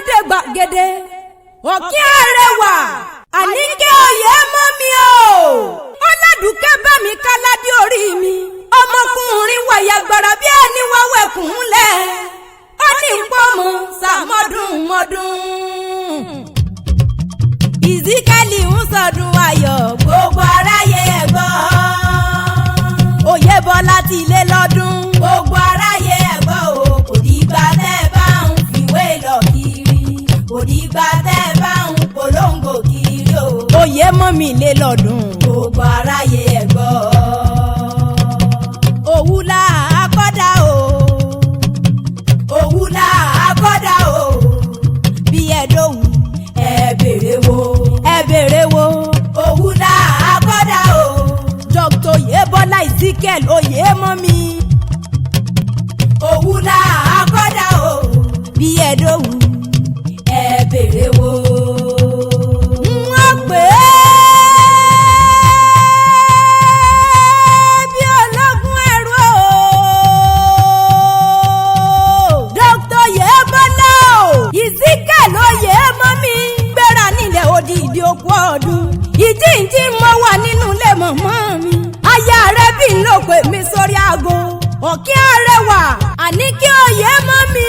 dé gbàgede. Ọ̀kín arẹwà, Àníkẹ́ òye mọ́ mi o. Ọ̀làdùkẹ́ bá mi káládé orí mi. Ọmọkùnrin wàyà gbàrà bí ẹni wá wẹ̀kùn lẹ̀. Ó ní pọ́nmọ́ sàmọ́dún mọ́dún. Ìzíkẹ́lì ń sọdún ayọ̀, gbogbo aráyé ẹ̀ gbọ́. Oyèbọ́lá ti lé lọ́dún, gbogbo aráyé ẹ̀ gbọ́ o. Kò dìgbà tẹ́ ẹ bá ń fìwé lọ kiri, kò dìgbà tẹ́ ẹ bá ń polongo kiri o. Oyè mọ́ mi lé lọ́dún, gbogbo aráyé ẹ̀ gbọ́. Òwúlà akọ́dà o, òwúlà akọ́dà o, bí ẹ dóhùn ẹ bèrè wo, ẹ bèrè wo, òwúlà akọ́dà o. Dr. Oyèbọ́lá Ezekiel Oyèmọ́mi, òwúlà akọ́dà o, bí ẹ dóhùn ẹ bèrè wo. Wọ́n pè é bí ológun ẹ̀rú o. Dr. Oyèbọ́lá o, Ezekiel Oyèmọ́mi gbéra nílẹ̀ odidi okú ọdún. Ìjíǹjí mo wà nínú ilé mọ̀mọ́ mi. Aya rẹ̀ bí n lò pè mí sórí aago. Ọ̀kín arẹwà, Àníkẹ́ Oyèmọ́mi.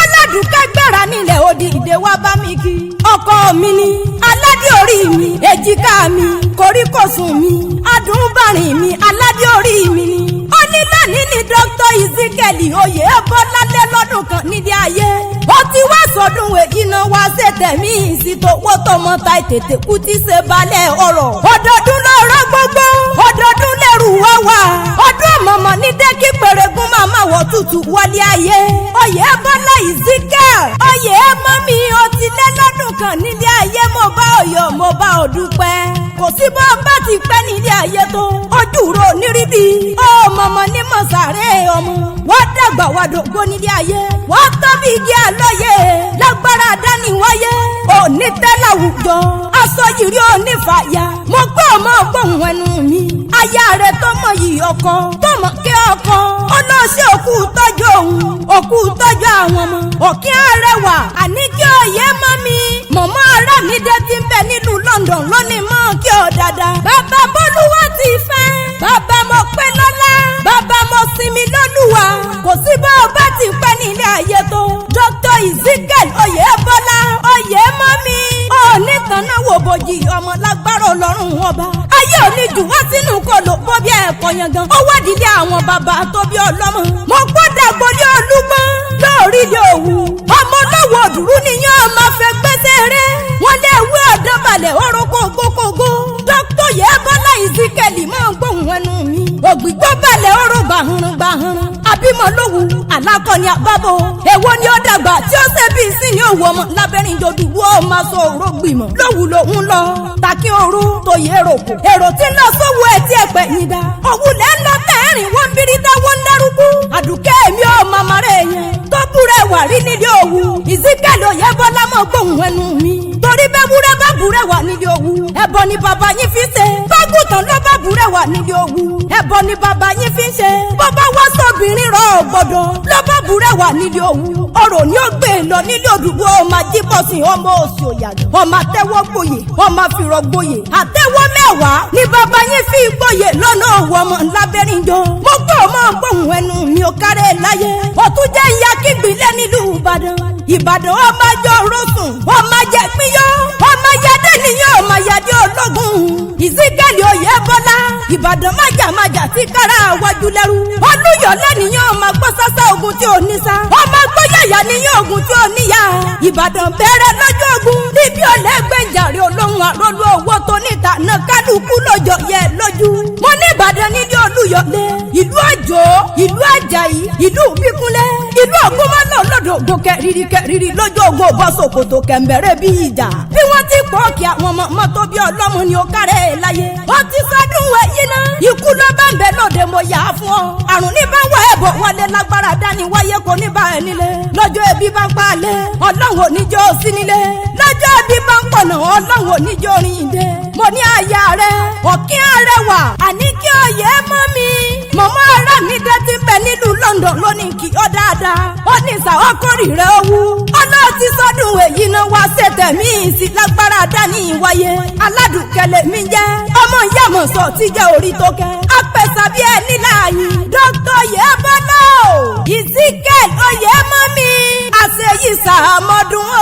Ọ̀làdùkẹ́ gbéra nílẹ̀ odidi wá bá mi kí. Ọkọ mi ni aládé orí mi, èjìká mi, koríkòsùn mi, adùnbárìn mi, aládé orí mi ni. Ó ní lónìí ni Dr. Ezekiel Oyèbọ́lá lé lọ́dún kan nílé ayé. Ó ti wá sọdún èyí náà wá ṣe tẹ̀mí ìsìtòwó tọmọ ta ètètè kú tí ṣe balẹ̀ ọ̀rọ̀. Ọdọọdún lọ́rọ̀ gbogbo, ọdọọdún lẹ́rù wá wà. Ọdún mọ̀mọ́ ní dẹ́kí pẹ̀rẹ̀gùn màmá wọ̀ tutù wọlé ayé. Oyèbọ́lá Ezekiel Oyèmọ́mi, ó ti lé lọ́dún kan nílé ayé, mo bá ọyọ̀, mo bá ọ dúpẹ́. Kò sí bó bá ti pẹ́ nílé ayé tó, ojú ro níríbi. Ó mọ̀mọ́ ní mọ̀sáré ọmọ. Wọ́n dàgbà wá dògbò nílé ayé. Wọ́n tọ́ bí igi àlọ́yè. Lágbára dáníwáyé. Òní tẹ́lá àwùjọ. Aṣọ yìí rí òní fàyà. Mo gbọ́ ọmọ gbóhùn ẹnu mi. Aya rẹ̀ tó mọ yìí ọkọ. Tó mọ̀ kí ọkọ. Ọlọ́ṣẹ́ òkú tọ́jú òun. Òkú tọ́jú àwọn ọmọ. Ọ̀kín arẹwà, Àníkẹ́ Oyèmọ́mi. Mọ̀mọ́ ará mi dé ti ń bẹ nílùú London lónìí mọ́ kí ọ dáadáa. Bàbá Bólúwá ti fẹ́. Bàbá mo pẹ́ lọ́lá. Bàbá mo sinmi lọ́lúwa. Kò sí bó o bá ti pẹ́ nílé ayé tó. Dr. Ezekiel Oyèbọ́lá Oyèmọ́mi. Òní kan náà wò bòjì ọmọ lágbára Ọlọ́run ọba. Ayé òní jù wá sínú kòló bó bí ẹ̀kọ́ yẹn gan. Ó wádìí àwọn bàbá tó bí ọlọ́mọ. Mo gbọ́dọ̀ gbolé olúgbọ́n lórí ilé òwú. Ọmọ olówó òdùrú nìyẹn máa fẹ́ gbẹ́sẹ̀ rẹ̀. Wọ́n lé ewé ọ̀dọ́ balẹ̀ ọ̀rọ̀ kógókógó. Dr. Oyèbọ́lá Ezekiel máa ń gbóhùn ẹnu mi. Ògbìgbọ́ balẹ̀ ọ̀rọ̀ gbàhùnrùn gbàhùnrùn. Àbímọ lówù alákọ̀ọ́ni àbábọ̀. Èwo ni ó dàgbà tí ó ṣe bí sí ní òwò ọmọ lábẹ́rin jòdù wọ́ máa sọ òró gbìmọ̀. Lówù lòun lọ tàkí òru tó yẹ èrò kù. Èrò tí ń lọ sówó ẹ̀ tí ẹ̀pẹ̀ yín dá. Òwúlẹ̀ ń lọ tẹ́rìn wọ́n ń bírí dá wọ́n ń dárúkú. Àdùkẹ́ èmi ò màmá rẹ̀ yẹn. Tó búrẹ́ wà rí nílé òwú. Ezekiel Oyèbọ́lá mọ̀ gbóhùn ẹnu mi. Torí bẹ́ẹ̀ wúrẹ́ bá búrẹ́ wà nílé òwú. Ẹbọ ni bàbá yín fi ṣe. Bágùtàn ló bá búrẹ́ wà nílé òwú. Ẹbọ ni bàbá yín fi ṣe. Bọ́bá wá sóbìnrin rọ̀ gbọ́dọ̀. Ló bá búrẹ́ wà nílé òwú. Ọ̀rọ̀ ni ó gbé lọ nílé òdùgbò ọmọ ajíbọ̀sìn ọmọ òsì òyàgàn. Ọmọ àtẹ́wọ́ gboyè, ọmọ àfìrọ̀ gboyè. Àtẹ́wọ́ mẹ́wàá ni bàbá yín fi gboyè lọ́nà òwò ọmọ lábẹ́rin jọ. Mo gbọ́ ọmọ gbóhùn ẹnu mi ò kárẹ̀ láyé. Òtún jẹ́ ìyá kígbilẹ̀ nílùú Ìbàdàn. Ìbàdàn ọmọ àjọ rọ́sùn, ọmọ àjẹ pínyọ́, ọmọ ayáde nìyẹn, ọmọ ayáde ológun. Ezekiel Oyèbọ́lá, Ìbàdàn májàmájà tí kára wájú lẹ́rú. Olúyọ̀lé nìyẹn, ọmọ gbọ́ sásá ogun tí ò ní sá. Ọmọ gbóyàyà nìyẹn ogun tí ò níyà. Ìbàdàn bẹ̀rẹ̀ lọ́jọ́ ogun. Níbi ọ̀lẹ́gbẹ̀jàre olóhùn àrólú owó tó níta náà kálukú lọ́jọ́ yẹ lójú. Mo ní Ìbàdàn nílé Olúyọ̀lé, ìlú Àjò, ìlú Àjàyí, ìlú Bíkúnlé, ìlú Ògúnmọ́lá lọ́dọ̀ ògo kẹrìírí kẹrìírí lójú ogun bọ́ sòkòtò kẹ̀m̀bẹ̀rẹ̀ bí ìjà. Bí wọ́n ti pọ̀ kí àwọn ọmọ mọ́tò bí ọlọ́mọ ni ó kárẹ̀ láyé. Ó ti sọdún ẹ̀yìn náà. Ikú ló bá ń bẹ lóde mo yà á fún ọ. Àrùn ní bá wọ ẹ̀bọ̀ wọlé lágbára dání wáyé kò ní bá ẹ nílé. Lọ́jọ́ ebi bá ń pa alẹ́, Ọlọ́run ò ní jẹ́ ó sí nílé. Lọ́jọ́ ebi bá ń pọ̀nà, Ọlọ́run ò ní jẹ́ orin ìdè. Mo ní aya rẹ̀, Ọ̀kín arẹwà, Àníkẹ́ Oyèmọ́mi. Mọ̀mọ́ ará mi dé ti bẹ nílùú London. Nìbàdàn ló ní kí ọ dáadáa. Ó ní sàwọ́kùnrin rẹ̀ owú. Ọlọ́ọ̀tí sọ́dún èyí náà wá ṣètẹ̀mí sí lágbára dání wáyé. Aládùnkẹ́lẹ̀ mi jẹ́. Ọmọ ìyàmọ̀ sọ ti jẹ́ orí tó kẹ́. Apẹ̀sà bí ẹni láàyè. Dókítà Yẹ́bọ́lá o. Ezekiel Oyèmọ́mi. Àṣeyìí sàmọ́dún o.